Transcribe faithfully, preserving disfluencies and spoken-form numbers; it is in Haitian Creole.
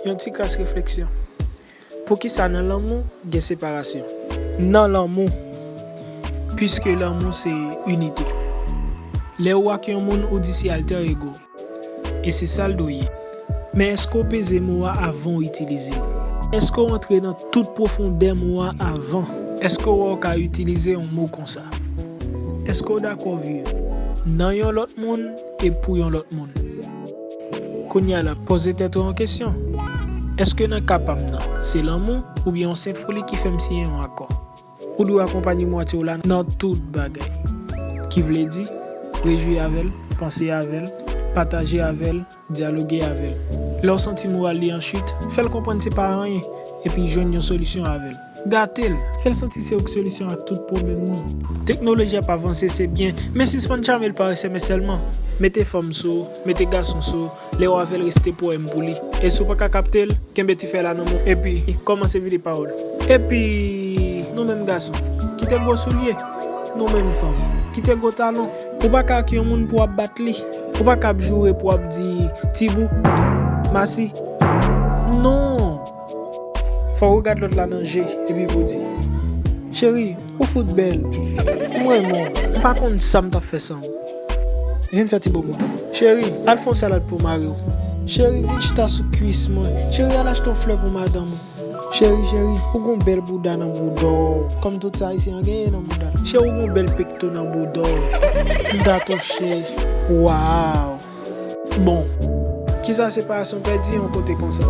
Yon ti kras refleksyon. Poukisa nan lanmou gen separasyon? Nan lanmou, piske lanmou se inite. Lè ou ak yon moun, ou di se alter ego. E se sa l dwe ye. Men èske w peze mo a avan w itilize l? Èske w antre nan tout pwofondè mo a avan? Èske w wè w ka itilize yon mo konsa? Èske w dakò viv nan yon lòt moun e pou yon lòt moun? Kounye a la, poze tèt ou yon kesyon. Èske nan ka pa m nan, se lanmou oubyen yon senp foli ki fè m siyen yon akò? Ou dwe akonpanye mwatye w la nan tout bagay. Ki vle di, rejwi avè l, panse avè l, pataje avè l, dyaloge avè l. Lè w santi moral li an chit, fè l konprann se pa anyen, epi jwenn yon solisyon avè l. Gate l, fè l santi se ou k solisyon a tout pwoblèm li. Teknoloji ap avanse, se byen, men sispann tchame l pa S M S sèlman. Mete fanm sou ou, mete gason sou ou, lè w avè l reste pwoblèm pou li. E si w pa ka kapte l, kenbe ti fè la nan men w, epi kòmanse vide pawòl. Epi, nou menm gason, kite gwo soulye. Nou menm fanm, kite gwo talon. Ou pa ka ak yon moun pou w ap bat li. Ou pa ka ap joure pou w ap di, "Tibou, masi." Non! Fò w regad lòt la nan je, epi pou w di, "Cheri, ou fout bèl. M renmen w. M pa konn sa m t ap fè san ou. Vin fè ti bo mwen. Cheri, al fè yon salad pou mari w. Cheri, vin chita sou kwis mwen. Cheri, al achte yon flè pou madanm ou. Cheri, cheri, ou gon bèl bouda nan bouda w. Kòm tout sa Ayisyen an genyen nan bouda l. Cheri, ou gon bèl pekto nan bouda w. M ta touche. Waw!" Bon, kisa separasyon pèdi yon kote konsa?